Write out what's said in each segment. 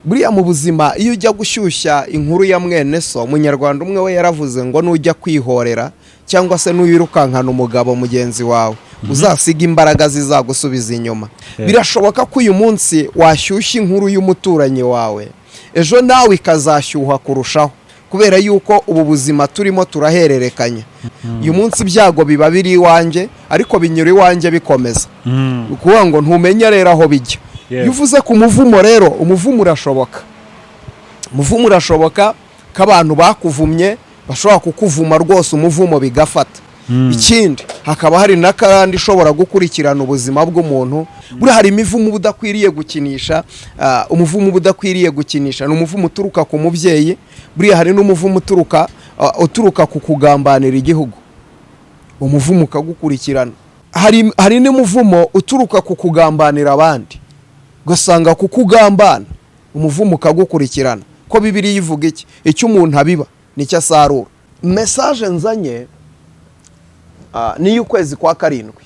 Buriya mu buzima, iyo ujya gushyushya inkuru ya mwene so, Umunyarwanda umwe we yaravuze ngo nujya kwihorera cyangwa se nuwirukankana umugabo mugenzi wawe, uzasiga imbaraga zizagusubiza inyuma. Birashoboka ko uyu munsi washyushya inkuru y'umuturanyi wawe, ejo nawe ikazashyuha kurushaho, kubera yuko ubu buzima turimo turahererekanya. Uyu munsi ibyago biba biri iwanjye, ariko binyura iwanjye bikomeza. Ni ukuvuga ngo ntumenya rero aho bijya. Iyo uvuze ku muvumo rero, umuvumo urashoboka. Umuvumo urashoboka ko abantu bakuvumye bashobora kukuvuma rwose, umuvumo bigafata. Ikindi, hakaba hari n'akarande ishobora gukurikirana ubuzima bw'umuntu. Buriya hari imivumo uba udakwiriye gukinisha. Umuvumo uba udakwiriye gukinisha ni umuvumo uturuka ku mubyeyi. Buriya hari n'umuvumo uturuka ku kugambanira igihugu, umuvumo ukagukurikirana. Hari n'umuvumo uturuka ku kugambanira abandi, ugasanga kukugambana, umuvumo ukagukurikirana. Ko Bibiliya ivuga iki? Icyo umuntu abiba nicyo asarura. Message nzanye ni iy'ukwezi kwa karindwi.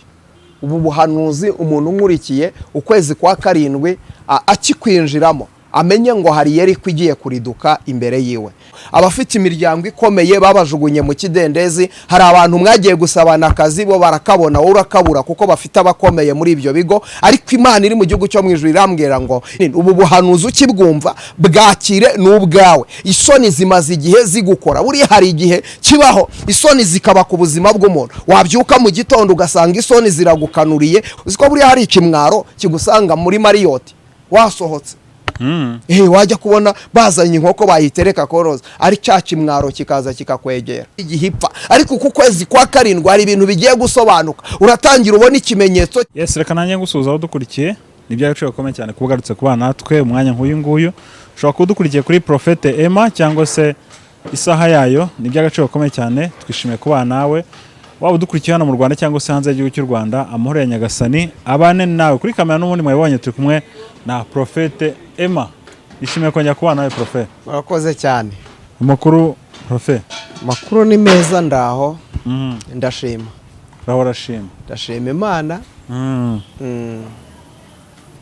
Ubu buhanuzi, umuntu unkurikiye, ukwezi kwa karindwi akikwinjiramo, amenye ngo hari Yeriko igiye kuriduka imbere yiwe. Abafite imiryango ikomeye babajugunye mu kidendezi. Hari abantu mwagiye gusabana akazi, bo barakabona, wowe urakabura, kuko bafite abakomeye muri ibyo bigo. Ariko Imana iri mu gihugu cyo mu ijuru irambwira ngo ubu buhanuzi ukibwumva bwakire, ni ubwawe. Isoni zimaze igihe zigukora. Buriya hari igihe kibaho isoni zikaba ku buzima bw'umuntu, wabyuka mu gitondo ugasanga isoni ziragukanuriye. Uzi ko buriya hari ikimwaro kigusanga muri Marriott wasohotse? Wajya kubona bazanye inkoko bayitereka koroza, ari cya kimwaro kikaza kikakwegera igihe ipfa. Ariko uku kwezi kwa karindwi hari ibintu bigiye gusobanuka, uratangira ubona ikimenyetso. Yes, reka nanjye ngusuhuza aho dukurikiye. Ni iby'agaciro gakomeye cyane kuba ugarutse kubana natwe umwanya nk'uyu nguyu. Ushobora kuba udukurikiye kuri Prophète Emma cyangwa se Isaha Yayo. Ni iby'agaciro gakomeye cyane, twishimiye kubana nawe. Waba udukurikiye hano mu Rwanda cyangwa se hanze y'igihugu cy'u Rwanda, amahoro ya Nyagasani abane nawe. Kuri kamera n'ubundi mwabibonye, turi kumwe na Prophète Emma. Nishimiye kongera kubana nawe, Prophète. Murakoze cyane. Amakuru, Prophète? Amakuru ni meza, ndaho, ndashima. Urahora urashima. Ndashima Imana.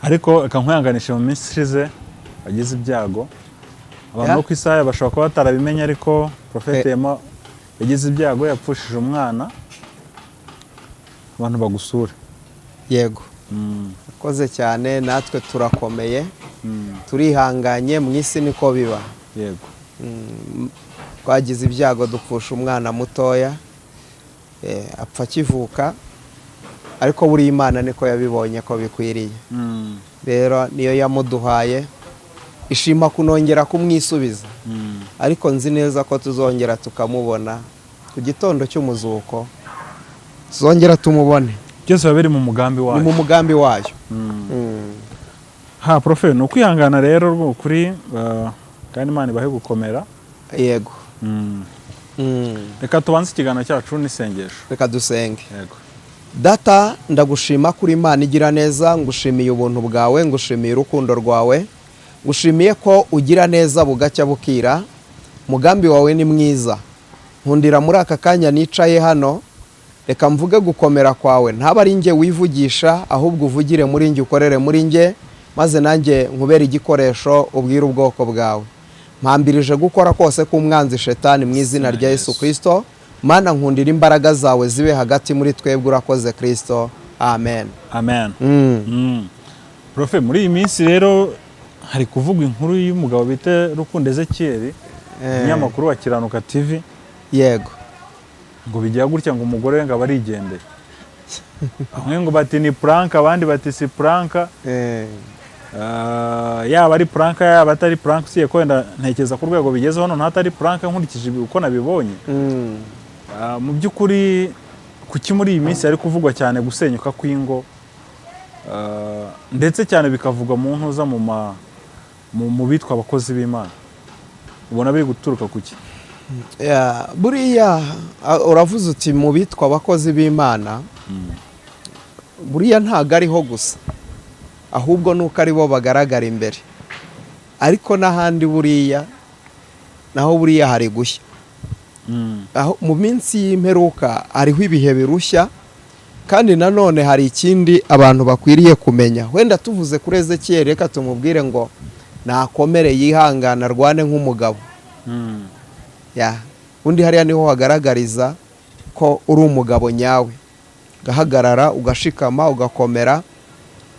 Ariko reka nkwihanganishe, mu minsi ishize wagize ibyago. Abantu bo ku isaha bashobora kuba batarabimenye, ariko Prophète Emma yagize ibyago, yapfushije umwana. Abantu bagusura. Yego. Murakoze cyane, natwe turakomeye, turihanganye, mu isi niko biba. Twagize ibyago dupfusha umwana mutoya, apfa akivuka, ariko buriya Imana niko yabibonye ko bikwiriye. Rero niyo yamuduhaye, ishima kunongera kumwisubiza. Ariko nzi neza ko tuzongera tukamubona ku gitondo cy'umuzuko, tuzongera tumubone. Byose biba biri mu mugambi Ni wayo. mu mugambi wayo. Ha, Profe, ni ukwihangana rero rw'ukuri, kandi Imana ibahe gukomera. Yego. Reka tubanze ikiganiro cyacu n'isengesho. Reka dusenge. Yego. Data, ndagushima kuri Imana igira neza, ngushimiye ubuntu bwawe, ngushimiye urukundo rwawe, ngushimiye ko ugira neza bugacya bukira. Umugambi wawe ni mwiza. Nkundira muri aka kanya nicaye hano, reka mvuge gukomera kwawe. Ntaba ari njye wivugisha, ahubwo uvugire muri njye, ukorere muri njye, maze nanjye nkubere igikoresho ubwire ubwoko bwawe. Mpambirije gukora kose k'umwanzi Shetani mu izina rya Yesu Kirisito. Mana, nkundira imbaraga zawe zibe hagati muri twebwe. Urakoze Kirisito, amen. Amen. Profe, muri iyi minsi rero hari kuvugwa inkuru y'umugabo bita Rukundo Ezekiel, umunyamakuru wa Kiranuka TV. Yego. Ngo bijya gutya, ngo umugore we ngo aba arigendeye. Bamwe ngo bati ni prank, abandi bati si prank. Yaba ari prank, yaba atari prank, usiye ko wenda ntekereza ku rwego bigezeho noneho atari prank, nkurikije uko nabibonye. Mu by'ukuri, kuki muri iyi minsi hari kuvugwa cyane gusenyuka kw'ingo, ndetse cyane bikavugwa mu ntuza mu ma mu mu bitwa abakozi b'Imana? Ubona biri guturuka kuki? Ya, buriya uravuze uti mu bitwa abakozi b'Imana. Buriya ntabwo ariho gusa, ahubwo nuko aribo bagaragara imbere, ariko n'ahandi buriya naho buriya hari gushya. Aho mu minsi y'imperuka hariho ibihe birushya. Kandi nanone hari ikindi abantu bakwiriye kumenya. Wenda tuvuze kuri Ezekiyeli, reka tumubwire ngo Nakomere, yihangana, arwane nk'umugabo. Ya undi hariya niho hagaragariza ko uri umugabo nyawe, ugahagarara, ugashikama, ugakomera.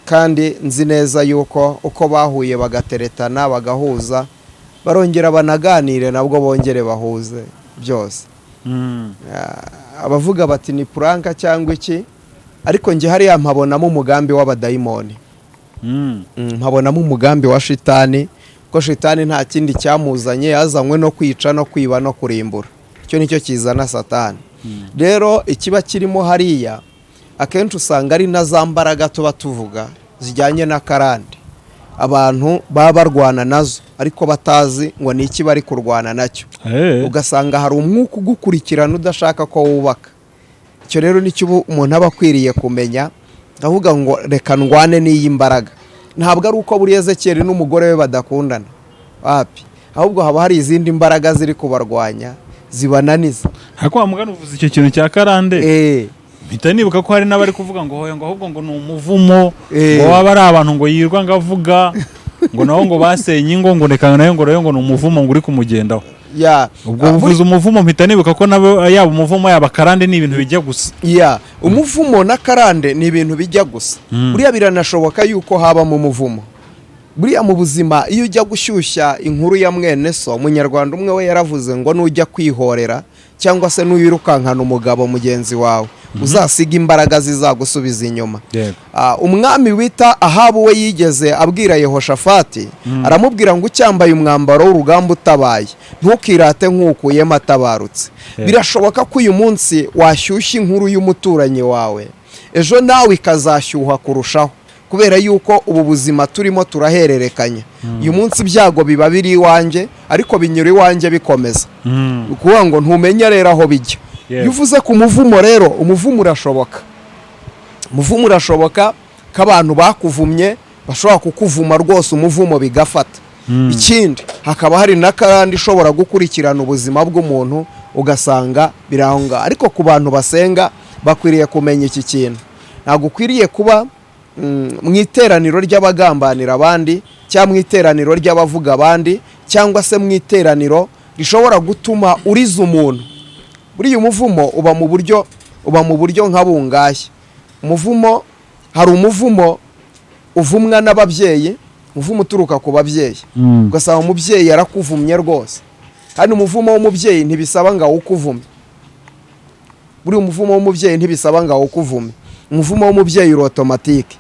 Kandi nzi neza yuko uko bahuye bagateretana, bagahuza, barongera banaganire, nabwo bongere bahuze byose. Abavuga bati ni prank cyangwa iki, ariko njye hariya mpabonamo umugambi w'abadayimoni. Mpabonamo umugambi wa shitani, ko shitani nta kindi cyamuzanye, yazanywe no kwica no kwiba no kurimbura. Icyo nicyo kizana Satani. Rero ikiba kirimo hariya akenshi usanga ari na za mbaraga tuba tuvuga zijyanye n'akarande, abantu baba barwana nazo ariko batazi ngo ni iki bari kurwana nacyo. Ugasanga hari umwuka ugukurikirana udashaka ko wubaka. Icyo rero nicyo ubu umuntu aba akwiriye kumenya, avuga ngo reka ndwane n'iyi mbaraga. Ntabwo ari uko buri Ezekiyeli n'umugore we badakundana, wapi, ahubwo haba hari izindi mbaraga ziri kubarwanya zibananiza. Ariko wa mugani, uvuze icyo kintu cya karande, mpita nibuka ko hari n'abari kuvuga ngo hoya, ngo ahubwo ngo ni umuvumo, ngo waba ari abantu ngo yirwa ngo avuga ngo naho ngo basenye ingo, ngo reka nayo ngo rero ngo ni umuvumo ngo uri kumugendaho. Ubwo buvuze umuvumo, mpita nibuka ko nabo yaba umuvumo yaba karande ni ibintu bijya gusa. Ya, umuvumo n'akarande ni ibintu bijya gusa. Buriya biranashoboka yuko habamo umuvumo. Buriya mu buzima, iyo ujya gushyushya inkuru ya mwene so, Umunyarwanda umwe we yaravuze ngo nujya kwihorera cyangwa se nuwirukankana umugabo mugenzi wawe, uzasiga imbaraga zizagusubiza inyuma. Umwami wita Ahabu we yigeze abwira Yehoshafati, aramubwira ngo ucyambaye umwambaro w'urugamba utabaye, ntukirate nk'ukuyemo atabarutse. Birashoboka ko uyu munsi washyushya inkuru y'umuturanyi wawe, ejo nawe ikazashyuha kurushaho, kubera yuko ubu buzima turimo turahererekanya. Uyu munsi ibyago biba biri iwanjye, ariko binyura iwanjye bikomeza. Ni ukuvuga ngo ntumenya rero aho bijya. Iyo uvuze ku muvumo rero, umuvumo urashoboka. Umuvumo urashoboka ko abantu bakuvumye bashobora kukuvuma rwose, umuvumo bigafata. Ikindi, hakaba hari n'akarande ishobora gukurikirana ubuzima bw'umuntu, ugasanga biri aho ngaho. Ariko ku bantu basenga bakwiriye kumenya iki kintu: ntabwo ukwiriye kuba mu iteraniro ry'abagambanira abandi, cyangwa mu iteraniro ry'abavuga abandi, cyangwa se mu iteraniro rishobora gutuma uriza umuntu. Buriya umuvumo uba mu buryo nka bungahe? Umuvumo, hari umuvumo uvumwa n'ababyeyi, umuvumo uturuka ku babyeyi, ugasanga umubyeyi yarakuvumye rwose. Kandi umuvumo w'umubyeyi ntibisaba ngo awukuvume. Buriya umuvumo w'umubyeyi ntibisaba ngo awukuvume. Umuvumo w'umubyeyi uri automatique.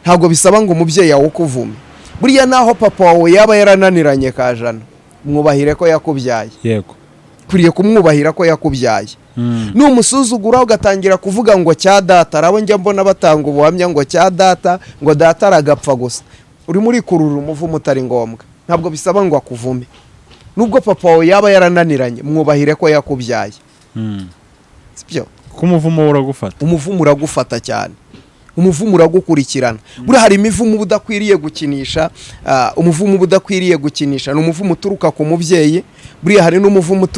Ntabwo bisaba ngo umubyeyi awukuvume. Buriya naho papa wawe yaba yarananiranye kajana, mwubahire ko yakubyaye. Ukwiriye kumwubahira ko yakubyaye. Numusuzugura ugatangira kuvuga ngo cya data, arabo njya mbona batanga ubuhamya ngo cya data, ngo data aragapfa gusa, urimo urikurura umuvumo utari ngombwa. Ntabwo bisaba ngo akuvume. Nubwo papa wawe yaba yarananiranye, mwubahire ko yakubyaye. Sibyo? Ko umuvumo uragufata. Umuvumo uragufata cyane, umuvumo uragukurikirana. Buriya hari imivumo uba udakwiriye gukinisha. Umuvumo uba udakwiriye gukinisha ni umuvumo uturuka ku mubyeyi. Buriya hari n'umuvumo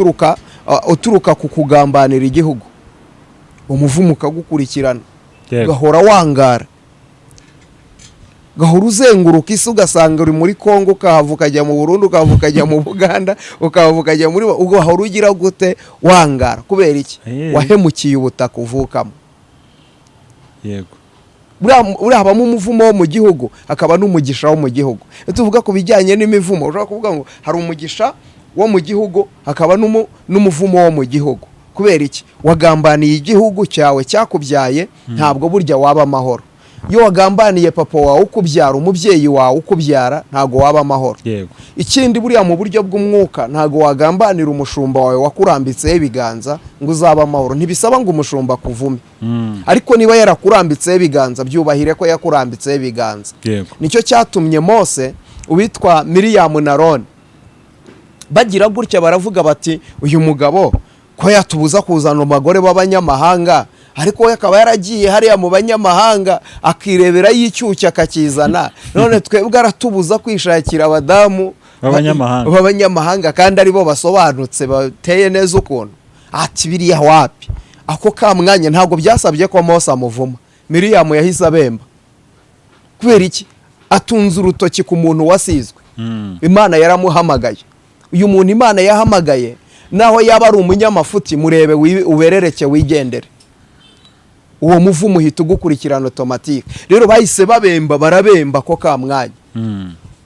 uturuka ku kugambanira igihugu, umuvumo ukagukurikirana, ugahora wangara, ugahora uzenguruka isi, ugasanga uri muri Kongo, ukahava ukajya mu Burundi, ukahava ukajya mu Buganda, ukahava ukajya muri, ugahora ugira gute? Wangara. Kubera iki? Wahemukiye ubutaka uvukamo. Buriya habamo umuvumo wo mu gihugu, hakaba n'umugisha wo mu gihugu. Iyo tuvuga ku bijyanye n'imivumo, ushobora kuvuga ngo hari umugisha wo mu gihugu, hakaba n'umuvumo wo mu gihugu. Kubera iki? Wagambaniye igihugu cyawe cyakubyaye, ntabwo burya waba amahoro. Iyo wagambaniye papa wawe ukubyara, umubyeyi wawe ukubyara, ntabwo waba amahoro. Ikindi, buriya mu buryo bw'umwuka, ntabwo wagambanira umushumba wawe wakurambitseho ibiganza ngo uzabe amahoro. Ntibisaba ngo umushumba akuvume, ariko niba yarakurambitseho ibiganza, byubahire ko yakurambitseho ibiganza. Nicyo cyatumye Mose, uwitwa Miriyamu na Roni bagira gutya, baravuga bati uyu mugabo ko yatubuza kuzana abagore b'abanyamahanga, ariko we akaba yaragiye hariya mu banyamahanga akirebera y'icyucyo akakizana, none twebwe aratubuza kwishakira abadamu b'abanyamahanga. B'abanyamahanga, kandi aribo basobanutse, bateye neza ukuntu. Ati biriya wapi. Ako ka mwanya ntabwo byasabye ko Mose amuvuma, Miriyamu yahise abemba. Kubera iki? Atunze urutoki ku muntu wasizwe. Imana yaramuhamagaye. Uyu muntu Imana yahamagaye, naho yaba ari umunyamafuti, murebe uberereke wigendere. Uwo muvumo uhita ugukurikirana automatique. Rero bahise babemba, barabemba ko ka mwanya.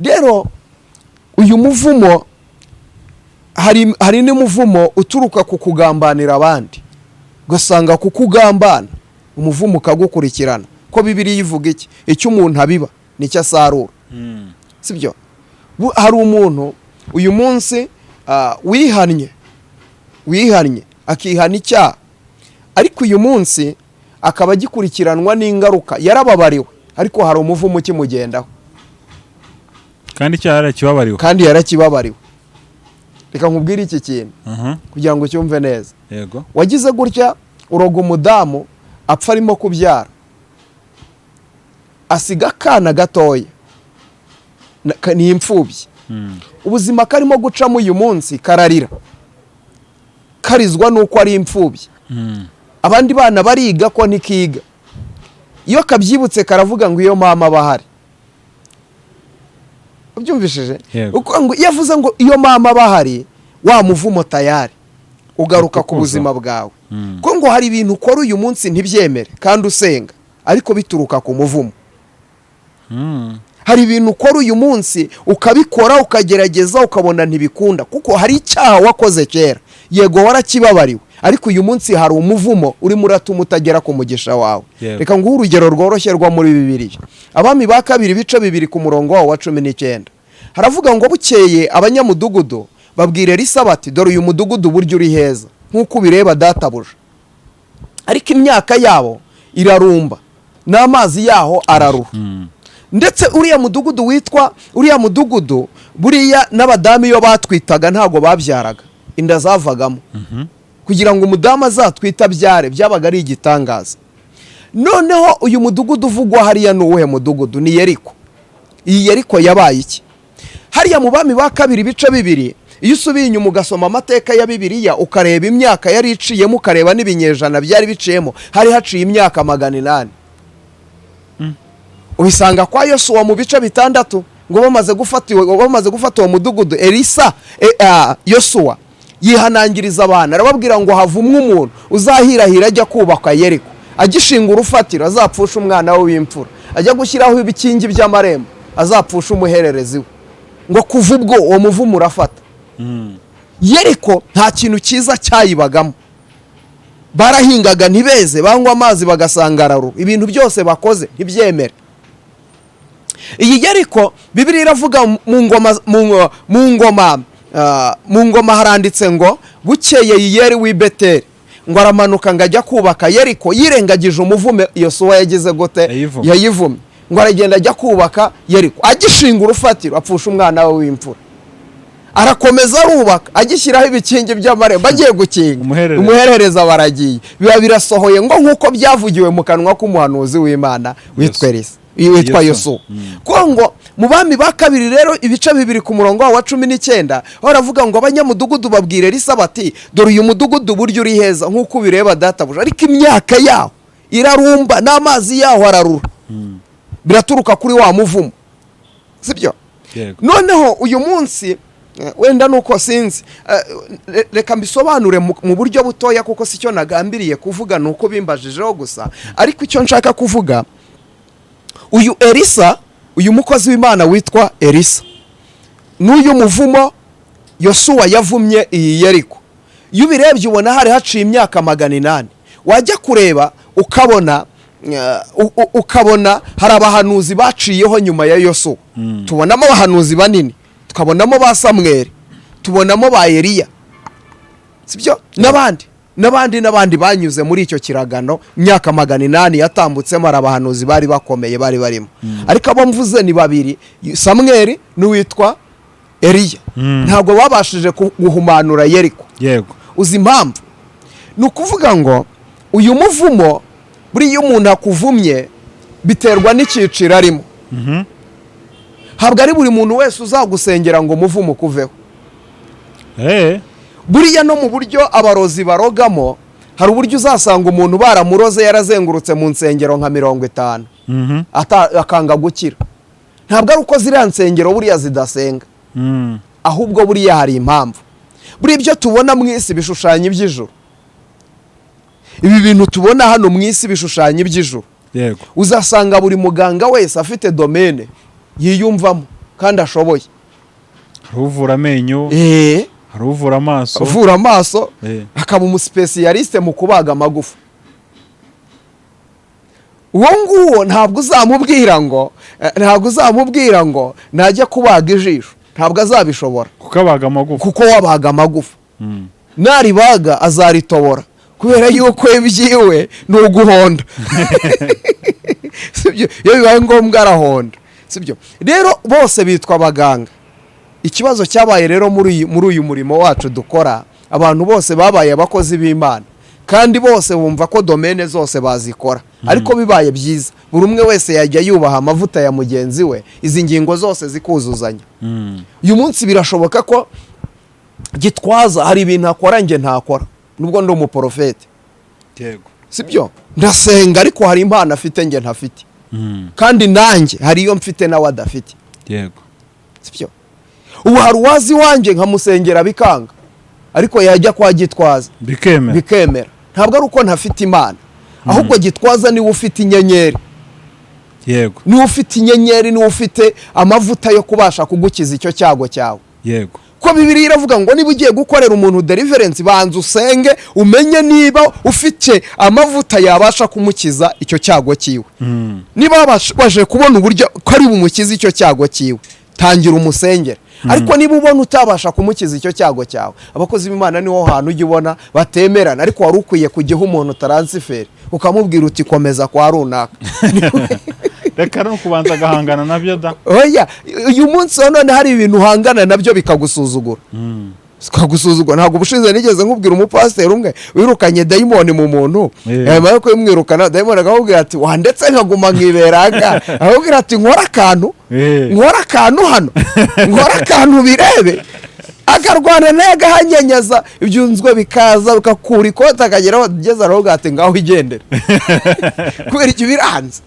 Rero uyu muvumo, hari n'umuvumo uturuka ku kugambanira abandi, ugasanga kukugambana umuvumo ukagukurikirana. Ko Bibiliya ivuga iki? Icyo umuntu abiba nicyo asarura, sibyo? Hari umuntu uyu munsi wihannye akihana icyaha, ariko uyu munsi akaba agikurikiranwa n'ingaruka. Yarababariwe, ariko hari umuvumo ukimugendaho. Kandi icyaha yarakibabariwe. Kandi yarakibabariwe. Reka nkubwire iki kintu kugira ngo ucyumve neza. Wagize gutya uroga umudamu, apfa arimo kubyara, asiga akana gatoya. Ni imfubyi. Ubuzima karimo gucamo uyu munsi, kararira, karizwa n'uko ari imfubyi. Abandi bana bariga, ko ntikiga. Iyo kabyibutse karavuga ngo iyo mama aba ahari. Ubyumvishije? Yego. Uko ngo iyo avuze ngo iyo mama aba ahari, wa muvumo tayari ugaruka ku Ukuza. buzima bwawe. Ko ngo hari ibintu ukora uyu munsi ntibyemere kandi usenga, ariko bituruka ku muvumo. Hari ibintu ukora uyu munsi, ukabikora, ukagerageza, ukabona ntibikunda, kuko hari icyaha wakoze kera. Yego, warakibabariwe, ariko uyu munsi hari umuvumo urimo uratuma utagera ku mugisha wawe. Reka nguhe urugero rworoshye rwo muri Bibiliya. Abami ba Kabiri, ibice 2, ku murongo wawo wa 19, haravuga ngo: "Bukeye abanyamudugudu babwira Elisa bati: 'Dore uyu mudugudu uburyo uri heza nk'uko ubireba, databuja, ariko imyaka yabo irarumba n'amazi yaho araruha.'" Ndetse uriya mudugudu witwa uriya mudugudu, buriya n'abadamu iyo batwitaga ntabwo babyaraga, inda zavagamo. Kugira ngo umudamu azatwite abyare byabaga ari igitangaza. Noneho uyu mudugudu uvugwa hariya ni uwuhe mudugudu? Ni Yeriko. Iyi Yeriko yabaye iki? Hariya mu Bami ba Kabiri, ibice 2, iyo usubiye inyuma ugasoma amateka ya Bibiliya, ukareba imyaka yari iciyemo, ukareba n'ibinyejana byari biciyemo, hari haciye imyaka 800. Ubisanga kwa Yosuwa mu bice 6, ngo bamaze gufata uwo mudugudu, Elisa, Yosuwa yihanangiriza abantu, arababwira ngo: "Havumwe umuntu uzahirahira ajya kubaka Yeriko, agishinga urufatiro azapfusha umwana we w'imfura, ajya gushyiraho ibikingi by'amarembo azapfusha umuhererezi we." Ngo kuva ubwo uwo muvumo urafata. Yeriko nta kintu cyiza cyayibagamo. Barahingaga ntibeze, banywa amazi bagasanga araru, ibintu byose bakoze ntibyemere. Iyi Yeriko, Bibiliya iravuga mu ngoma haranditse ngo: "Bukeye Yiyeri w'i Beteli ngo aramanuka ngo ajya kubaka Yeriko, yirengagije umuvume Yosuwa yagize gute?" Yayivumye. Yayivumye. Ngo aragenda ajya kubaka Yeriko, agishinga urufatiro apfusha umwana we w'imfura. Arakomeza arubaka, agishyiraho ibikingi by'amarembo, agiye gukinga, Umuhererezi. umuherereza baragiye. Biba birasohoye ngo nk'uko byavugiwe mu kanwa k'umuhanuzi w'Imana witwa Elisa, witwa Yosuwa. Yosuwa. Kuko ngo mu Bami ba Kabiri rero, ibice 2, ku murongo wawo wa 19, baravuga ngo: "Abanyamudugudu babwira Elisa bati: 'Dore uyu mudugudu uburyo uri heza nk'uko ubireba, databuja, ariko imyaka yaho irarumba n'amazi yaho ararura.'" Biraturuka kuri wa muvumo, sibyo? Yego. Noneho uyu munsi, wenda nuko sinzi, reka mbisobanure mu buryo butoya, kuko si cyo nagambiriye kuvuga, ni uko bimbajijeho gusa. Ariko icyo nshaka kuvuga, uyu Elisa, uyu mukozi w'Imana witwa Elisa, n'uyu muvumo Yosuwa yavumye iyi Yeriko, iyo ubirebye ubona hari haciye imyaka 800. Wajya kureba ukabona ukabona hari abahanuzi baciyeho nyuma ya Yosuwa. Tubonamo abahanuzi banini, tukabonamo ba Samweri, tubonamo ba Eliya, sibyo? N'abandi n'abandi n'abandi banyuze muri icyo kiragano. Imyaka 800 yatambutsemo, hari abahanuzi bari bakomeye bari barimo, ariko abo mvuze ni babiri, Samweri n'uwitwa Eliya. Ntabwo babashije guhumanura Yeriko. Uzi impamvu? Ni ukuvuga ngo uyu muvumo, buriya iyo umuntu akuvumye biterwa n'icyiciro arimo. Ntabwo ari buri muntu wese uzagusengera ngo umuvumo ukuveho. Buriya no mu buryo abarozi barogamo, hari uburyo uzasanga umuntu baramuroze, yarazengurutse mu nsengero nka 50, akanga gukira. Ntabwo ari uko ziriya nsengero buriya zidasenga, ahubwo buriya hari impamvu. Buriya ibyo tubona mu isi bishushanya iby'ijuru. Ibi bintu tubona hano mu isi bishushanya iby'ijuru. Uzasanga buri muganga wese afite domaine yiyumvamo kandi ashoboye. Hari uvura amenyo, hari uvura amaso. Uvura amaso, akaba umuspécialiste mu kubaga amagufa. Uwo nguwo ntabwo uzamubwira ngo najya kubaga ijisho, ntabwo azabishobora. Kuko abaga amagufa. Kuko wabaga amagufa, naribaga azaritobora, kubera yuko ibyiwe ni uguhonda, sibyo? Iyo bibaye ngombwa arahonda, sibyo? Rero bose bitwa abaganga. Ikibazo cyabaye rero muri uyu murimo wacu dukora, abantu bose babaye abakozi b'Imana, kandi bose bumva ko domaine zose bazikora. Ariko bibaye byiza buri umwe wese yajya yubaha amavuta ya mugenzi we, izi ngingo zose zikuzuzanya. Uyu munsi birashoboka ko Gitwaza hari ibintu akora njye ntakora, nubwo ndi umuporofeti. Sibyo? Ndasenga, ariko hari impano afite njye ntafite, kandi nanjye hari iyo mfite nawe adafite. Sibyo? Ubu hari uwazi iwanjye nkamusengera bikanga, ariko yajya kwa Gitwaza bikemera. Bikemera. Ntabwo ari uko ntafite Imana, ahubwo Gitwaza niwe ufite inyenyeri. Niwe ufite inyenyeri, niwe ufite amavuta yo kubasha kugukiza icyo cyago cyawe. Ko Bibiliya iravuga ngo niba ugiye gukorera umuntu deliverance, banza usenge, umenye niba ufite amavuta yabasha kumukiza icyo cyago cyiwe. Niba wabashe kubona uburyo ko ari bumukize icyo cyago cyiwe, tangira umusengere. Ariko niba ubona utabasha kumukiza icyo cyago cyawe, abakozi b'Imana niho hantu ujya ubona batemerana. Ariko wari ukwiye kujyaho umuntu transfer, ukamubwira uti: "Komeza kwa runaka." Reka no kubanza agahangana nabyo da. Oya, uyu munsi wa none hari ibintu uhangana nabyo bikagusuzugura, bikagusuzugura. Ntabwo ubushize nigeze nkubwira umupasiteri umwe wirukanye dayimoni mu muntu? Nyuma yo kumwirukana, dayimoni akamubwira ati: "Wandetse nkaguma nkiberaga?" Akamubwira ati: "Nkora akantu, nkora akantu hano, nkora akantu birebe." Akarwana nawe, agahanyanyaza, ibyunzwe bikaza bigakura ikoti, akageraho ageze, aravuga ati: "Ngaho igendere." Kubera icyo biranze.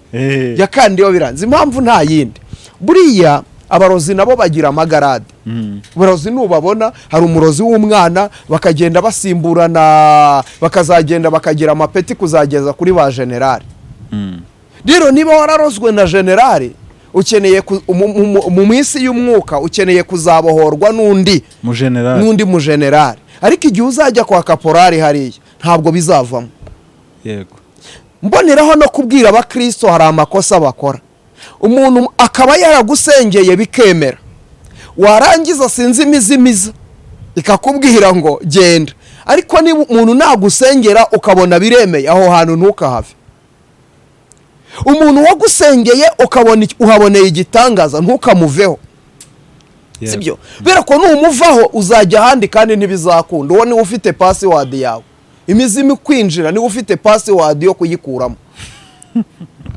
Yakandiyeho biranze. Impamvu nta yindi, buriya abarozi nabo bagira amagarade. Abarozi nubabona, hari umurozi w'umwana, bakagenda basimburana, bakazagenda bakagira amapeti kuzageza kuri ba generali. Rero niba wararozwe na generali, ukeneye mu minsi y'umwuka ukeneye kuzabohorwa n'undi mu generali. N'undi mu generali. Ariko igihe uzajya kwa kaporari hariya, ntabwo bizavamo. Mboneraho no kubwira abakristo, hari amakosa bakora. Umuntu akaba yaragusengeye bikemera, warangiza sinzi imizimiza ikakubwira ngo genda. Ariko niba umuntu nagusengera ukabona biremeye, aho hantu ntukahave. Umuntu wagusengeye ukabona uhaboneye igitangaza, ntukamuveho. Sibyo? Kubera ko numuvaho uzajya ahandi kandi ntibizakunda. Uwo niwe ufite password yawe. Imizimu kwinjira, niwe ufite password yo kuyikuramo.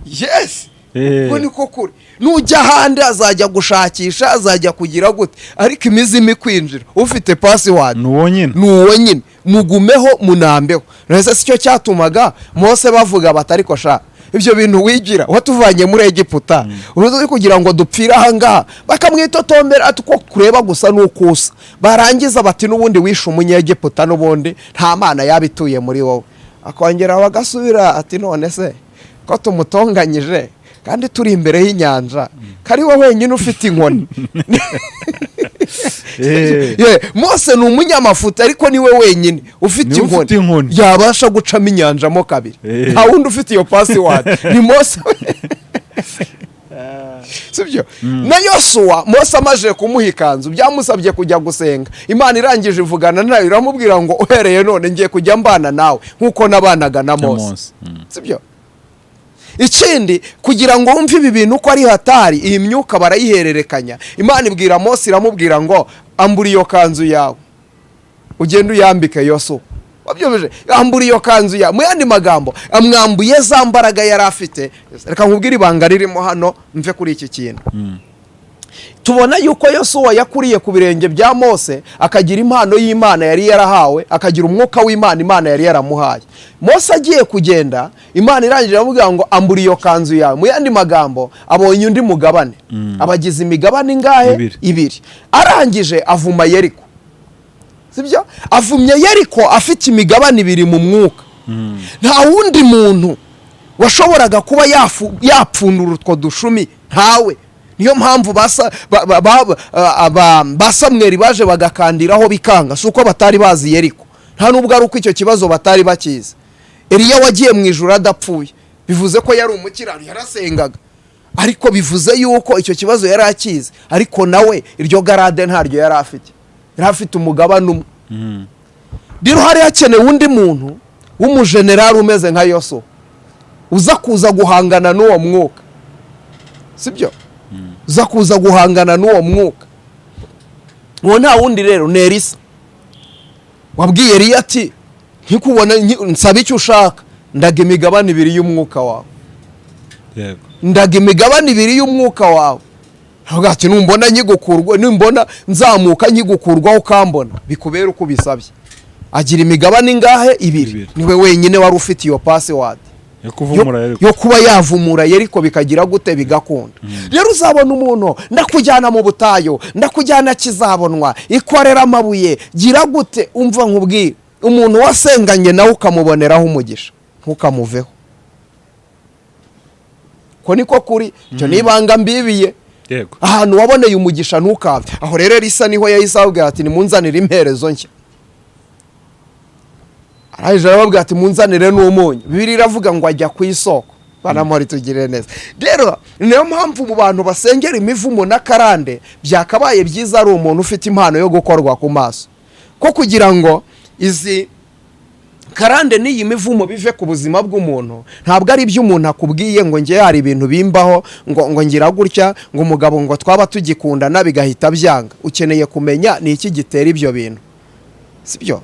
Yes. Ubwo niko kuri. Nujya ahandi azajya gushakisha, azajya kugira gute, ariko imizimu ikwinjira, ufite password ni uwo nyine. Ni uwo nyine. Mugumeho, munambeho. Ese si cyo cyatumaga Mose bavuga bati: "Ariko sha, ibyo bintu wigira, watuvanye muri Egiputa uruzi kugira ngo dupfire ahangaha?" Bakamwitotombera ati: "Uko kureba gusa ni uko usa." Barangiza bati: "N'ubundi wishe Umunyegiputa, n'ubundi nta mana yaba ituye muri wowe." Akongera bagasubira ati: "None se ko tumutonganyije kandi turi imbere y'inyanja, ko ari we wenyine ufite inkoni?" Mose ni umunyamafuti, ariko niwe wenyine ufite Niwe ufite inkoni inkoni. yabasha gucamo inyanja mo kabiri. Nta wundi ufite iyo password, ni Mose, sibyo? Na Yosuwa, Mose amaze kumuha ikanzu, byamusabye kujya gusenga. Imana irangije ivugana nayo, iramubwira ngo: "Uhereye none ngiye kujya mbana nawe nk'uko nabanaga na Mose." Mose. Sibyo? Ikindi, kugira ngo wumve ibi bintu uko ari hatari, iyi myuka barayihererekanya. Imana ibwira Mose, iramubwira ngo: "Ambura iyo kanzu yawe, ugende uyambike Yosuwa." Wabyumvise? "Ambura iyo kanzu yawe." Mu yandi magambo, amwambuye za mbaraga yari afite. Reka nkubwire ibanga ririmo hano, mve kuri iki kintu. Tubona yuko Yosuwa yakuriye ku birenge bya Mose, akagira impano y'Imana yari yarahawe, akagira umwuka w'Imana Imana yari yaramuhaye. Mose agiye kugenda, Imana irangije iramubwira ngo: "Ambura iyo kanzu yawe." Mu yandi magambo, abonye undi mugabane. Abagize imigabane ingahe? Ibiri. Ibiri. Arangije avuma Yeriko, sibyo? Avumye Yeriko afite imigabane ibiri mu mwuka. Nta wundi muntu washoboraga kuba yapfundura utwo dushumi, ntawe. Niyo mpamvu ba Samweri baje bagakandiraho bikanga. Si uko batari bazi Yeriko, nta nubwo ari uko icyo kibazo batari bakizi. Eliya wagiye mu ijuru adapfuye, bivuze ko yari umukirano, yarasengaga, ariko bivuze yuko icyo kibazo yari akizi, ariko nawe iryo grade ntaryo yari afite. Yari afite umugabane umwe. Rero hari hakenewe undi muntu w'umujenerali umeze nka Yosuwa, uza kuza guhangana n'uwo mwuka, sibyo? Uza kuza guhangana n'uwo mwuka. Uwo nta wundi rero ni Elisa, wabwiye Eliya ati: "Nkikubona nsaba icyo ushaka, ndaga imigabane ibiri y'umwuka wawe." "Ndaga imigabane ibiri y'umwuka wawe." Avuga ati: "Numbona nkigukurwa, numbona nzamuka nkigukurwaho ukambona, bikubere uko ubisabye." Agira imigabane ingahe? Ibiri. Ibiri. Niwe wenyine wari ufite iyo password yo kuvumura Yeriko. Yo kuba yavumura Yeriko bikagira gute? Bigakunda. Rero uzabona umuntu: "Ndakujyana mu butayu, ndakujyana kizabonwa, ikorera amabuye, gira gute." Umva nkubwire, umuntu wasenganye nawe ukamuboneraho umugisha, ntukamuveho. Ko niko kuri icyo ni ibanga mbibiye. Ahantu waboneye umugisha ntukave aho. Rero Elisa niho yahise ababwira ati: "Nimunzanire imperezo nshya." Arangije arababwira ati: "Munzanire n'umunyu." Bibiliya iravuga ngo ajya ku isoko. Banamori tugirire neza. Rero niyo mpamvu mu bantu basengera imivumo n'akarande, byakabaye byiza ari umuntu ufite impano yo gukorwa ku maso, ko kugira ngo izi karande n'iyi mivumo bive ku buzima bw'umuntu, ntabwo ari ibyo umuntu akubwiye ngo: "Nge hari ibintu bimbaho," ngo ngira gutya, ngo umugabo ngo twaba tugikundana bigahita byanga. Ukeneye kumenya ni iki gitera ibyo bintu, sibyo?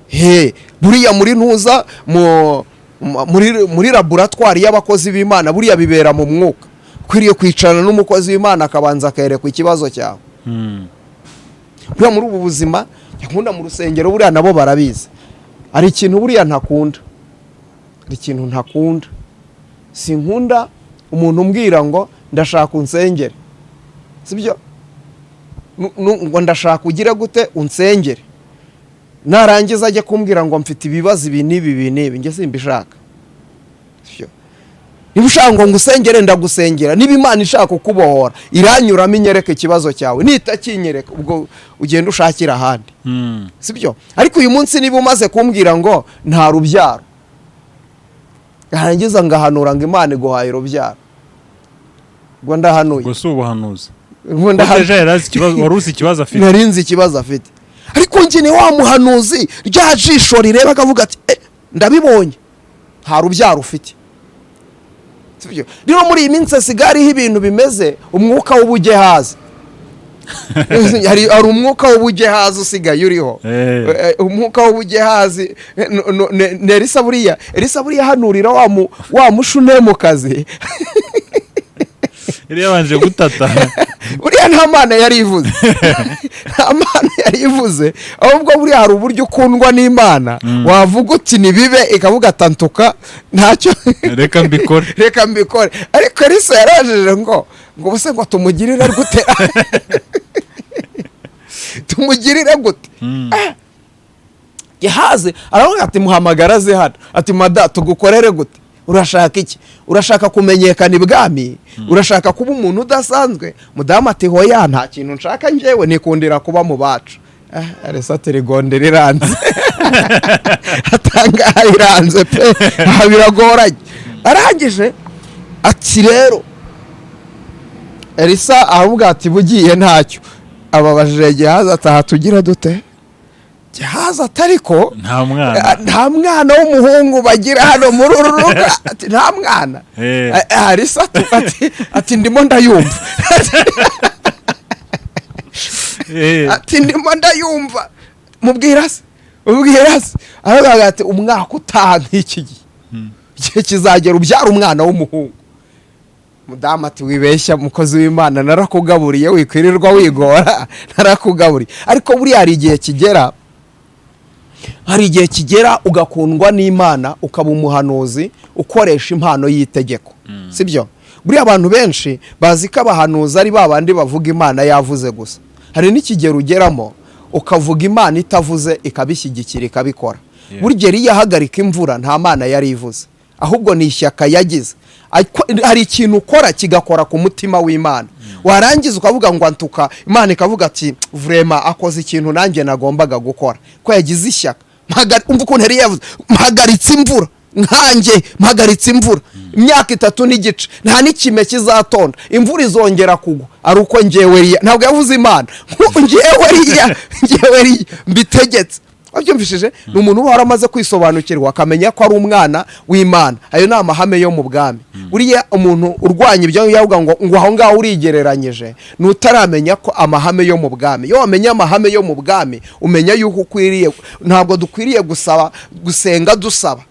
He, buriya muri ntuza muri laboratwari y'abakozi b'Imana, buriya bibera mu mwuka. Ukwiriye kwicarana n'umukozi w'Imana, akabanza akerekwa ikibazo cyawe. Buriya muri ubu buzima nkunda mu rusengero, buriya nabo barabizi, hari ikintu buriya ntakunda, hari ikintu ntakunda. Sinkunda umuntu umbwira ngo: "Ndashaka unsengere," sibyo? Ngo: "Ndashaka ugire gute? Unsengere." Narangiza ajya kumbwira ngo: "Mfite ibibazo ibi n'ibi, ibi n'ibi." Njye simbishaka, sibyo? Niba ushaka ngo ngusengere, ndagusengera. Niba Imana ishaka kukubohora, iranyuramo inyereka ikibazo cyawe. Nitakinyereka, ubwo ugenda ushakira ahandi, sibyo? Ariko uyu munsi niba umaze kumbwira ngo nta rubyaro, yarangiza ngahanura ngo Imana iguhaye urubyaro, ubwo ndahanuye. Ubwo si ubuhanuzi. Ubwo ndahanuye. Déjà yari azi ikibazo, wari uzi ikibazo afite. Nari nzi ikibazo afite, ariko njye ni wa muhanuzi rya jisho rireba akavuga ati: "Eh, ndabibonye, nta rubyaro ufite," sibyo? Rero muri iyi minsi hasigaye hariho ibintu bimeze umwuka w'ubugehazi. Hari umwuka w'ubugehazi usigaye uriho. Umwuka w'ubugehazi, ni Elisa. Buriya Elisa buriya hanurira wa Mushunemukazi. Yari yabanje gutata. Buriya nta Mana yari ivuze, nta Mana yari ivuze. Ahubwo buriya hari uburyo ukundwa n'Imana, wavuga uti nibibe, ikavuga atantuka ntacyo. Reka mbikore. Reka mbikore. Ariko Elisa yarajeje ngo ubuse ngo tumugirire gute, tumugirire gute? Gehazi aravuga ati: "Muhamagara aze hano." Ati: "Mada, tugukorere gute? Urashaka iki? Urashaka kumenyekana ibwami? Urashaka kuba umuntu udasanzwe?" Mudamu ati: "Hoya, nta kintu nshaka, njyewe nikundira kuba mu bacu." Elisa ati: "Rigonde riranze, atanga iranze pe, aha biragoranye." Arangije ati rero Elisa aravuga ati: "Bugiye ntacyo." Ababajije Gehazi ati: "Aha tugira dute?" Gehazi ati: "Ariko Nta mwana. Nta mwana w'umuhungu bagira hano muri uru rugo." Ati: "Nta mwana." Elisa ati: "Ndimo ndayumva." Ati: "Ndimo ndayumva." Mubwira se, mubwira se. Aravuga ati: "Umwaka utaha nk'iki gihe, igihe kizagera ubyara umwana w'umuhungu." Mudamu ati: "Wibeshya, mukozi w'Imana, narakugaburiye, wikwirirwa wigora, narakugaburiye." Ariko buriya hari igihe kigera ugakundwa n'Imana, ukaba umuhanuzi ukoresha impano y'itegeko, sibyo? Buriya abantu benshi bazi ko abahanuzi ari ba bandi bavuga Imana yavuze gusa. Hari n'ikigero ugeramo ukavuga Imana itavuze, ikabishyigikira, ikabikora. Burya iyo ahagarika imvura, nta Mana yari ivuze, ahubwo ni ishyaka yagize. Hari ikintu ukora kigakora ku mutima w'Imana, warangiza ukavuga ngo antuka, Imana ikavuga ati: "Vraiment akoze ikintu nanjye nagombaga gukora, ko yagize ishyaka." Umva ukuntu yari yavuze: "Mpagaritse imvura, nkanjye mpagaritse imvura imyaka 3 n'igice, nta n'ikime kizatonda. Imvura izongera kugwa ari uko ngewe Eliya." Ntabwo yavuze Imana, ngewe Eliya, ngewe Eliya mbitegetse. Wabyumvishije? Ni umuntu uba waramaze kwisobanukirwa, akamenya ko ari umwana w'Imana. Ayo ni amahame yo mu bwami. Buriya umuntu urwanya ibyo yavuga ngo aho ngaho urigereranyije, ni utaramenya ko amahame yo mu bwami. Iyo wamenye amahame yo mu bwami, umenya yuko ukwiriye, ntabwo dukwiriye gusaba, gusenga dusaba.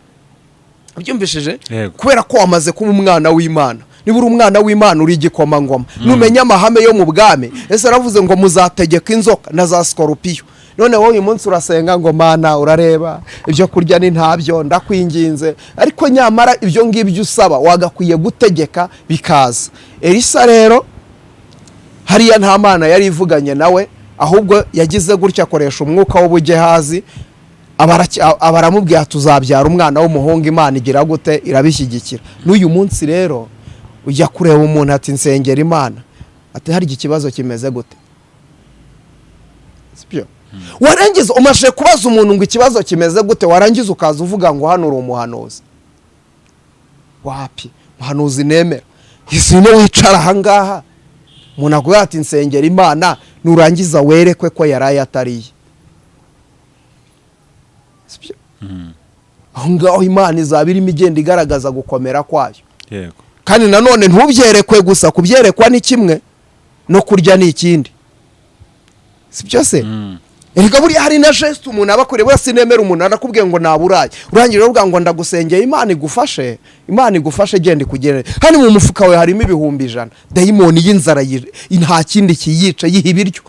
Ubyumvishije? Yego. Kubera ko wamaze kuba umwana w'Imana. Niba uri umwana w'Imana, uri igikomangoma. Numenya amahame yo mu bwami, ese aravuze ngo muzategeka inzoka na za sikorupiyo. None wowe uyu munsi urasenga ngo: "Mana, urareba ibyo kurya ni ntabyo, ndakwinginze." Ariko nyamara ibyo ngibyo usaba wagakwiye gutegeka bikaza. Elisa rero hariya nta Mana yari ivuganye nawe, ahubwo yagize gutya akoresha umwuka w'ubugehazi, aba aramubwira: "Tuzabyara umwana w'umuhungu." Imana igira gute? Irabishyigikira. N'uyu munsi rero ujya kureba umuntu ati: "Nsengera Imana." Ati: "Hari ikibazo kimeze gute?" Sibyo? Warangiza umaze kubaza umuntu ngo ikibazo kimeze gute, warangiza ukaza uvuga ngo hano uri umuhanuzi. Wapi, umuhanuzi nemera isino wicara ahangaha, umuntu akubwira ati: "Nsengera Imana," nurangiza werekwe ko yaraye atariye. Sibyo? Aho ngaho Imana izaba irimo igenda igaragaza gukomera kwayo. Kandi nanone ntubyerekwe gusa. Kubyerekwa ni kimwe, no kurya ni ikindi, si byo se? Erega buriya hari na geste umuntu aba akoreye. Buriya sinemera umuntu arakubwiye ngo naburaye, urangira uvuga ngo ndagusengeye, Imana igufashe, Imana igufashe, genda ikugerere. Hano mu mufuka wawe harimo 100,000. Dayimoni y'inzara nta kindi kiyica, yiha ibiryo.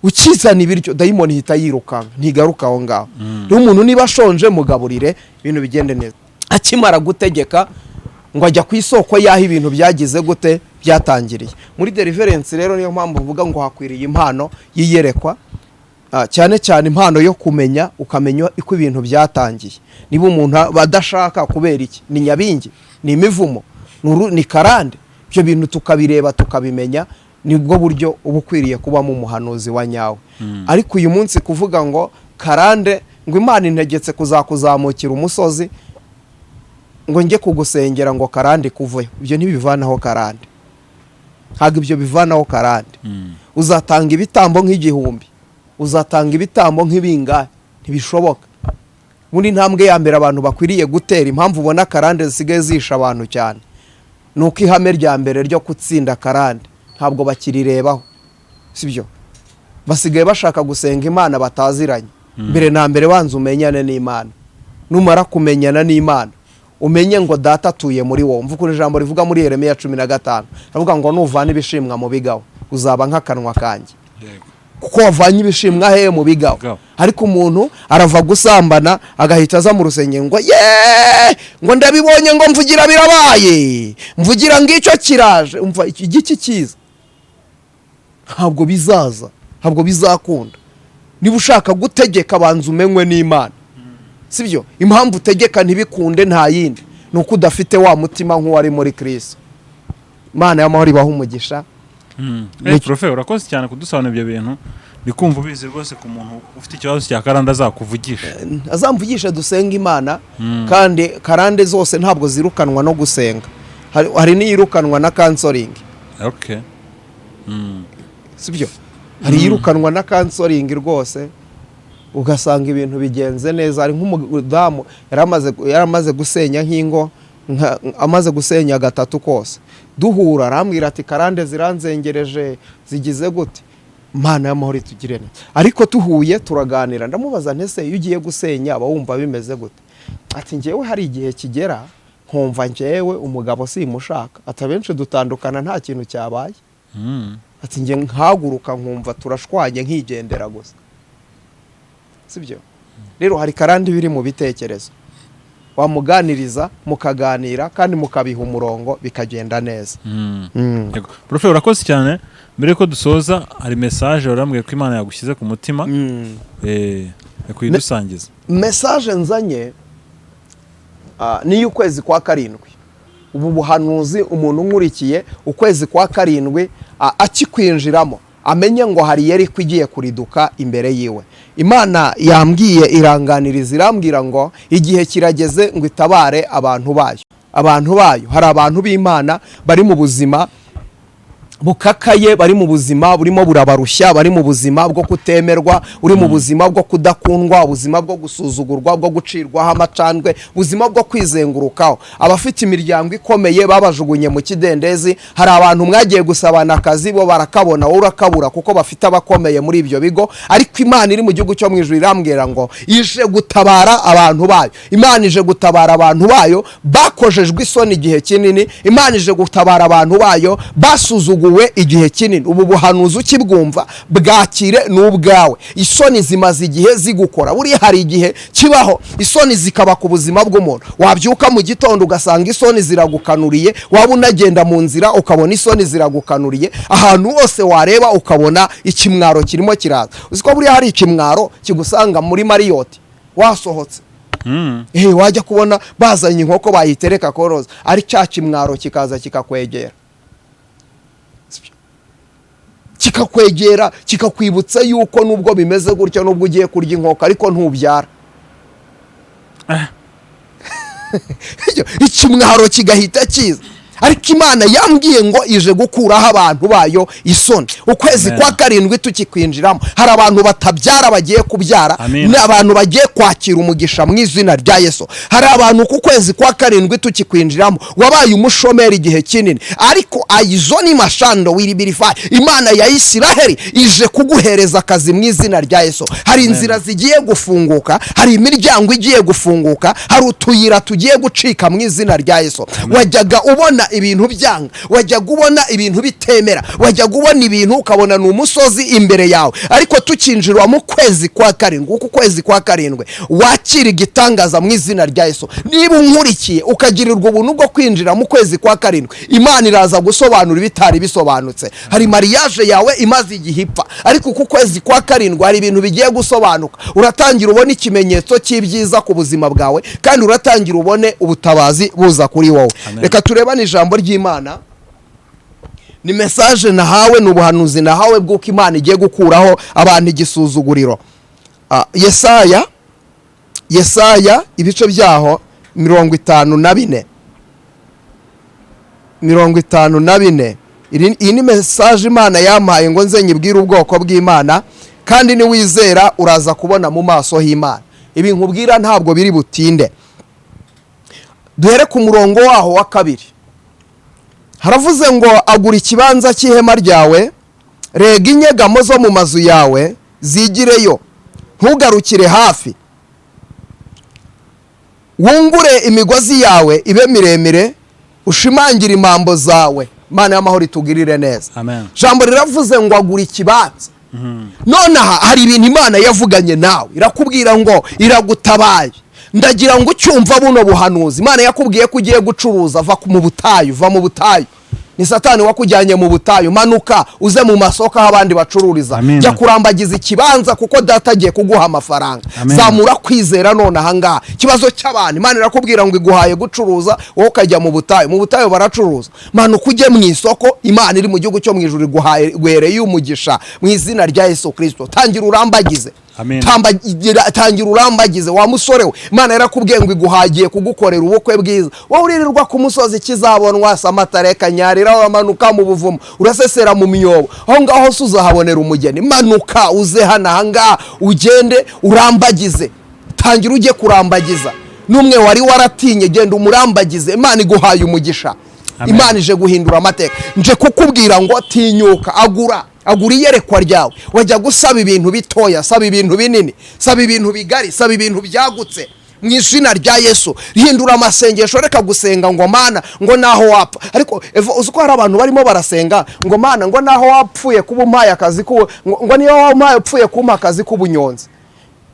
Ukizana ibiryo, dayimoni ihita yirukanka, ntigaruka aho ngaho. Rero umuntu niba ashonje, mugaburire, ibintu bigende neza. Akimara gutegeka ngo ajya ku isoko y'aho ibintu byagize gute, byatangiriye. Muri deliverance rero, niyo mpamvu mvuga ngo hakwiriye impano y'iyerekwa. Cyane cyane impano yo kumenya, ukamenya uko ibintu byatangiye. Niba umuntu aba adashaka kubera iki? Ni nyabingi, ni imivumo, ni karande? Ibyo bintu tukabireba, tukabimenya, nibwo buryo uba ukwiriye kubamo umuhanuzi wa nyawe. Ariko uyu munsi kuvuga ngo karande, ngo Imana integetse kuzakuzamukira umusozi, ngo njye kugusengera ngo karande kuveho, ibyo ntibivanaho karande. Ntabwo ibyo bivanaho karande. Uzatanga ibitambo nk'igihumbi, uzatanga ibitambo nk'ibingahe, ntibishoboka. Muri intambwe ya mbere abantu bakwiriye gutera, impamvu ubona karande zisigaye zisha abantu cyane, ni uko ihame rya mbere ryo gutsinda karande ntabwo bakirirebaho, sibyo? Basigaye bashaka gusenga Imana bataziranye. Mbere na mbere banza umenyane n'Imana. Numara kumenyana n'Imana, umenye ngo Data atuye muri wowe. Mvuga ukuntu ijambo rivuga muri Yeremiya 15, aravuga ngo nuvana ibishimwa mu bigawa, uzaba nk'akanwa kanjye. Kuko wavanye ibishimwa hehe? Mu bigawa. Bigawa. Ariko umuntu arava gusambana, agahita aza mu rusengero ngo yeee, ngo ndabibonye, ngo mvugira birabaye, mvugira ngicyo kiraje. Umva, iki giki kiza ntabwo bizaza, ntabwo bizakunda. Niba ushaka gutegeka, banza umenywe n'Imana, sibyo? Impamvu utegeka ntibikunde nta yindi, ni uko udafite wa mutima nk'uwari muri Kirisito. Imana y'amahoro ibaha umugisha. Profe, urakoze cyane kudusobanurira ibyo bintu. Ndi kumva ubizi rwose. Ku muntu ufite ikibazo cya karande azakuvugisha. Azamvugishe, dusenga Imana. Kandi karande zose ntabwo zirukanwa no gusenga. Hari n'iyirukanwa na counseling. Sibyo? Hari iyirukanwa na counseling rwose, ugasanga ibintu bigenze neza. Hari nk'umudamu yari amaze gusenya nk'ingo amaze gusenya gatatu kose. Duhura arambwira ati: "Karande ziranzengereje, zigize gute? Imana y'amahoro itugire neza." Ariko tuhuye turaganira, ndamubaza nti: "Ese iyo ugiye gusenya aba wumva bimeze gute?" Ati: "Ngewe hari igihe kigera nkumva Nkumva njyewe umugabo simushaka. Ati abenshi dutandukana nta kintu cyabaye. Ati njye nkahaguruka nkumva turashwanye, nkigendera gusa, sibyo? Rero hari karande biri mu bitekerezo, wamuganiriza mukaganira kandi mukabiha umurongo, bikagenda neza. Yego. Profe, urakoze cyane. Mbere yuko dusoza, hari message warambwiye ko Imana yagushyize ku mutima, kuyidusangiza. Message nzanye ni iy'ukwezi kwa karindwi. Ubu buhanuzi, umuntu unkurikiye, ukwezi kwa karindwi akikwinjiramo amenye ngo hari Yeriko igiye kuriduka imbere yiwe. Imana yambwiye, iranganiriza, irambwira ngo igihe kirageze ngo itabare abantu bayo. Abantu bayo, hari abantu b'Imana bari mu buzima bukakaye, bari mu buzima burimo burabarushya, bari mu buzima bwo kutemerwa, uri mu buzima bwo kudakundwa, ubuzima bwo gusuzugurwa, bwo gucirwaho amacandwe, ubuzima bwo kwizengurukaho. Abafite imiryango ikomeye babajugunye mu kidendezi. Hari abantu mwagiye gusabana akazi, bo barakabona, wowe urakabura, kuko bafite abakomeye muri ibyo bigo. Ariko Imana iri mu gihugu cyo mu ijuru irambwira ngo ije gutabara abantu bayo. Imana ije gutabara abantu bayo bakojejwe isoni igihe kinini. Imana ije gutabara abantu bayo basuzuguwe igihe kinini. Ubu buhanuzi ukibwumva bwakire, ni ubwawe. Isoni zimaze igihe zigukora. Buriya hari igihe kibaho isoni zikaba ku buzima bw'umuntu. Wabyuka mu gitondo ugasanga isoni ziragukanuriye, waba unagenda mu nzira ukabona isoni ziragukanuriye, ahantu hose wareba ukabona ikimwaro kirimo kiraza. Uzi ko buriya hari ikimwaro kigusanga muri Marriott wasohotse? Wajya kubona bazanye inkoko bayitereka koroza, ari cya kimwaro kikaza kikakwegera, kikakwegera kikakwibutsa yuko nubwo bimeze gutya, nubwo ugiye kurya inkoko, ariko ntubyara. Ikimwaro kigahita kiza. Ariko Imana yambwiye ngo ije gukuraho abantu bayo isoni. Ukwezi Amen. kwa karindwi tukikwinjiramo, hari abantu batabyara bagiye kubyara. Amen. Ni abantu bagiye kwakira umugisha mu izina rya Yesu. Hari abantu ku kwezi kwa karindwi tukikwinjiramo wabaye umushomeri igihe kinini, ariko ayizoni mashando wiribirifayi, Imana ya Isiraheli ije kuguhereza akazi mu izina rya Yesu. Hari inzira zigiye gufunguka, hari imiryango igiye gufunguka, hari utuyira tugiye gucika mu izina rya Yesu. Wajyaga ubona ibintu byanga, wajyaga ubona ibintu bitemera, wajyaga ubona ibintu ukabona ni umusozi imbere yawe, ariko tukinjira mu kwezi kwa karindwi, uku kwezi kwa karindwi wakira igitangaza mu izina rya Yesu. Niba unkurikiye ukagirirwa ubuntu bwo kwinjira mu kwezi kwa karindwi, Imana iraza gusobanura ibitari bisobanutse. Hari mariage yawe imaze igihe ipfa, ariko uku kwezi kwa karindwi hari ibintu bigiye gusobanuka. Uratangira ubone ikimenyetso cy'ibyiza ku buzima bwawe, kandi uratangira ubone ubutabazi buza kuri wowe. Amen. Reka turebane ijambo ry'Imana. Ni message nahawe, ni ubuhanuzi nahawe bw'uko Imana igiye gukuraho abantu igisuzuguriro. Yesaya, Yesaya ibice byaho 54, 54. Iyi ni message Imana yampaye ngo nze nyibwire ubwoko bw'Imana, kandi niwizera uraza kubona mu maso h'Imana. Ibi nkubwira ntabwo biri butinde. Duhere ku murongo waho wa 2. Haravuze ngo: "Agura ikibanza cy'ihema ryawe, rega inyegamo zo mu mazu yawe zigireyo, ntugarukire hafi. Wungure imigozi yawe ibe miremire, ushimangire imambo zawe." Imana y'amahoro itugirire neza. Amen. Jambo riravuze ngo agura ikibanza. Nonaha hari ibintu Imana yavuganye nawe, irakubwira ngo iragutabaye. Ndagira ngo ucyumva buno buhanuzi, Imana yakubwiye ko ugiye gucuruza. Va mu butayu, va mu butayu, ni Satani wakujyanye mu butayu. Manuka uze mu masoko aho abandi bacururiza. Amen. Jya kurambagiza ikibanza, kuko data agiye kuguha amafaranga. Amen. Zamura kwizera none ahangaha. Ikibazo cy'abantu, Imana irakubwira ngo iguhaye gucuruza, wowe ukajya mu butayu. Mu butayu baracuruza? Manuka ujye mu isoko. Imana iri mu gihugu cyo mu ijuru iguhaye, iguhereye umugisha mu izina rya Yesu Kirisito. Tangira urambagize. Amen. Tangira urambagize, wa musore we. Imana yarakubwiye ngo iguhagiye kugukorera ubukwe bwiza, wowe uririrwa ku musozi kizabonwa samatareka nyarira, uramanuka mu buvumo, urasesera mu myobo, aho ngaho hose uzahabonera umugeni? Manuka uze hano ahangaha, ugende urambagize. Tangira ujye kurambagiza. N'umwe wari waratinye, genda umurambagize. Imana iguhaye umugisha. Amen. Imana ije guhindura amateka. Nje kukubwira ngo tinyuka, agura, agura iyerekwa ryawe. Wajya gusaba ibintu bitoya, saba ibintu binini, saba ibintu bigari, saba ibintu byagutse. Mu izina rya Yesu, hindura amasengesho. Reka gusenga ngo "Mana", ngo naho wapfa. Ariko Eva, uzi ko hari abantu barimo barasenga ngo "Mana", ngo naho wapfuye kuba umpaye akazi ngo niyo wampaye upfuye kumpa akazi k'ubunyonzi,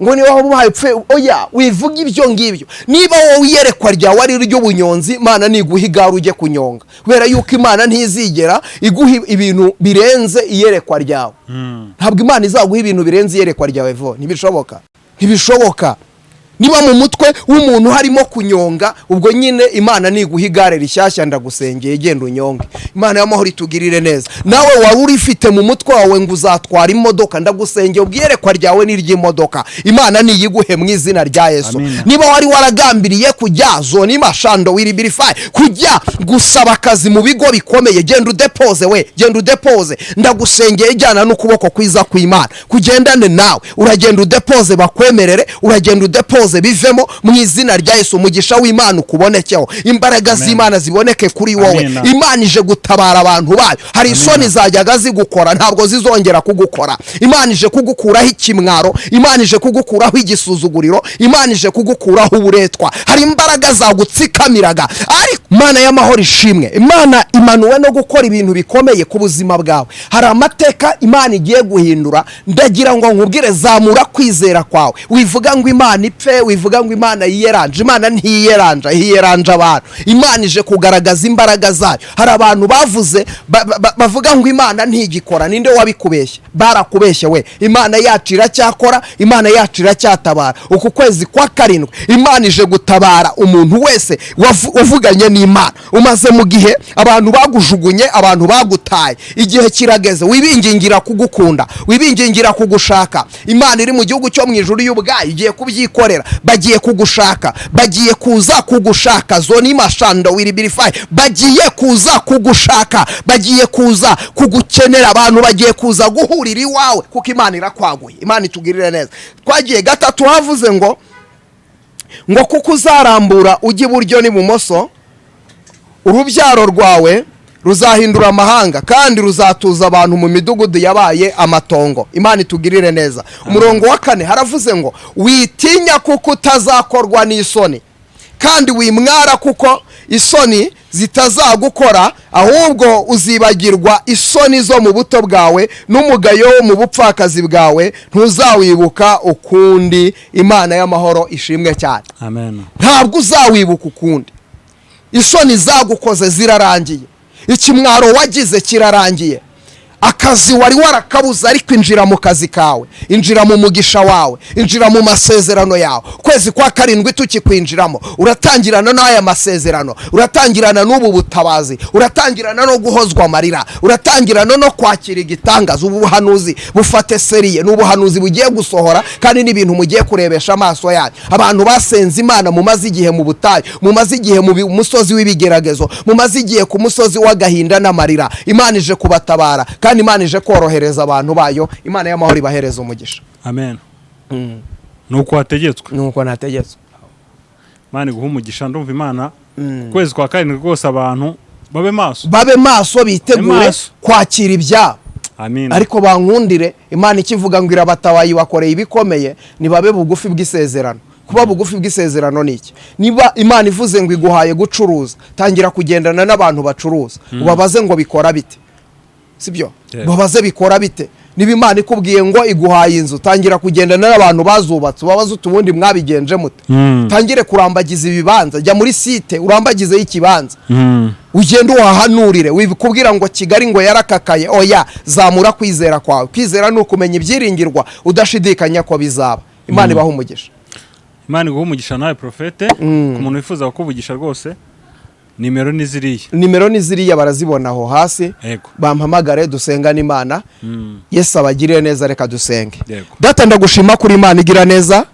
ngo niba wamuhaye upfuye. Oya, wivuga ibyo ngibyo. Niba wowe iyerekwa ryawe ari iry'ubunyonzi, Imana niguha igare ujye kunyonga, kubera yuko Imana ntizigera iguha ibintu birenze iyerekwa ryawe. Ntabwo Imana izaguha ibintu birenze iyerekwa ryawe vo. Ntibishoboka, ntibishoboka. Niba mu mutwe w'umuntu harimo kunyonga, ubwo nyine Imana niguha igare rishyashya, ndagusengeye, genda unyonge. Imana y'amahoro itugirire neza. Nawe wari urifite mu mutwe wawe ngo uzatwara imodoka, ndagusengeye, ubwo iyerekwa ryawe ni iry'imodoka, Imana niyiguhe mu izina rya Yesu. Amina. Niba wari waragambiriye kujya zoni mashando wiribirifayi, kujya gusaba akazi mu bigo bikomeye, genda udepoze we, genda udepoze. Ndagusengeye, jyana n'ukuboko kwiza kw'Imana kugendane nawe. Uragenda udepoze bakwemerere, uragenda udepoze bivemo mu izina rya Yesu. Umugisha w'Imana ukubonekeho, imbaraga z'Imana ziboneke kuri wowe. Amina. Imana ije gutabara abantu bayo. Hari isoni zajyaga zigukora, ntabwo zizongera kugukora. Imana ije kugukuraho ikimwaro, Imana ije kugukuraho igisuzuguriro, Imana ije kugukuraho uburetwa. Hari imbaraga zagutsikamiraga, ariko Imana y'amahoro ishimwe. Imana imanuwe no gukora ibintu bikomeye ku buzima bwawe. Hari amateka Imana igiye guhindura. Ndagira ngo nkubwire, zamura kwizera kwawe. Wivuga ngo Imana ipfe, wivuga ngo Imana yiyeranje. Imana ntiyeranja, hiyeranja abantu. Imana ije kugaragaza imbaraga zayo. Hari abantu bavuze bavuga ngo Imana ntigikora. Ninde wabikubeshye? Barakubeshye we. Imana yacu iracyakora, Imana yacu iracyatabara. Uku kwezi kwa karindwi Imana ije gutabara umuntu wese wavuganye n'Imana. Umaze mu gihe abantu bagujugunye, abantu bagutaye. Igihe kirageze. Wibingingira kugukunda, wibingingira kugushaka. Imana iri mu gihugu cyo mu ijuru y'ubwayo igiye kubyikorera. Bagiye kugushaka, bagiye kuza kugushaka. Zoni mashando wiribirifayi, bagiye kuza kugushaka, bagiye kuza kugukenera. Abantu bagiye kuza guhurira iwawe kuko Imana irakwaguye. Imana itugirire neza. Twagiye gatatu, havuze ngo kuko uzarambura ujya iburyo n'ibumoso, urubyaro rwawe ruzahindura amahanga kandi ruzatuza abantu mu midugudu yabaye amatongo. Imana itugirire neza. Umurongo wa kane haravuze ngo witinya kuko utazakorwa n'isoni, kandi wimwara kuko isoni zitazagukora, ahubwo uzibagirwa isoni zo mu buto bwawe, n'umugayo wo mu bupfakazi bwawe ntuzawibuka ukundi. Imana y'amahoro ishimwe cyane. Amen. Ntabwo uzawibuka ukundi. Isoni zagukoze zirarangiye, ikimwaro wagize kirarangiye, akazi wari warakabuze, ariko injira mu kazi kawe, injira mu mugisha wawe, injira mu masezerano yawe. Ukwezi kwa karindwi tukikwinjiramo, uratangirana n'aya masezerano, uratangirana n'ubu butabazi, uratangirana no guhozwa amarira, uratangirana no kwakira igitangaza. Ubu buhanuzi bufate sérieux, ni ubuhanuzi bugiye gusohora kandi n'ibintu mugiye kurebesha amaso yanyu. Abantu basenze Imana, mumaze igihe mu butayu, mumaze igihe mu musozi w'ibigeragezo, mumaze igihe ku musozi w'agahinda n'amarira, Imana ije kubatabara kandi Imana ije korohereza abantu bayo. Imana y'amahoro ibahereza umugisha. Amen. Ni uko wategetswe. Nuko nategetswe. Imana iguha umugisha. Ndumva Imana ku kwezi kwa karindwi rwose abantu babe maso. Babe maso, bitegure Babe maso. kwakira ibyabo. Amin. Ariko bankundire, Imana ikivuga ngo irabatabaye, ibakoreye ibikomeye, nibabe bugufi bw'isezerano. Kuba bugufi bw'isezerano ni iki? Niba Imana ivuze ngo iguhaye gucuruza, tangira kugendana n'abantu bacuruza, ubabaze ngo bikora bite, sibyo? Babaze bikora bite. Niba Imana ikubwiye ngo iguhaye inzu, tangira kugendana n'abantu bazubatse, ubabaze uti "Ubundi mwabigenje mute?" Tangire kurambagiza ibibanza, jya muri site urambagizeho ikibanza, ugende uhahanurire. Wikubwira ngo Kigali ngo yarakakaye, oya. Zamura kwizera kwawe. Kwizera ni ukumenya ibyiringirwa udashidikanya ko bizaba. Imana ibaha umugisha. Imana iguha umugisha nawe, Prophète. Ku muntu wifuza kukuvugisha rwose, nimero ni ziriya. Nimero ni ziriya, barazibona aho hasi. Bampamagare dusengane Imana. Yesu abagirire neza. Reka dusenge. Data, ndagushima kuri Imana igira neza.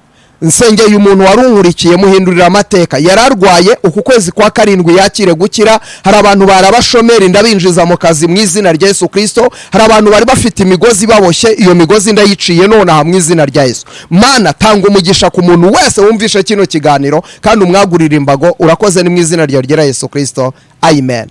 Nsengeye umuntu wari unkurikiye, muhindurira amateka. Yari arwaye, uku kwezi kwa karindwi yakire gukira. Hari abantu bari abashomeri, ndabinjiza mu kazi mu izina rya Yesu Kirisito. Hari abantu bari bafite imigozi baboshye, iyo migozi ndayiciye nonaha mu izina rya Yesu. Mana, tanga umugisha ku muntu wese wumvishe kino kiganiro kandi umwagurire imbago. Urakoze, ni mu izina ryawe ryera Yesu Kirisito, amen.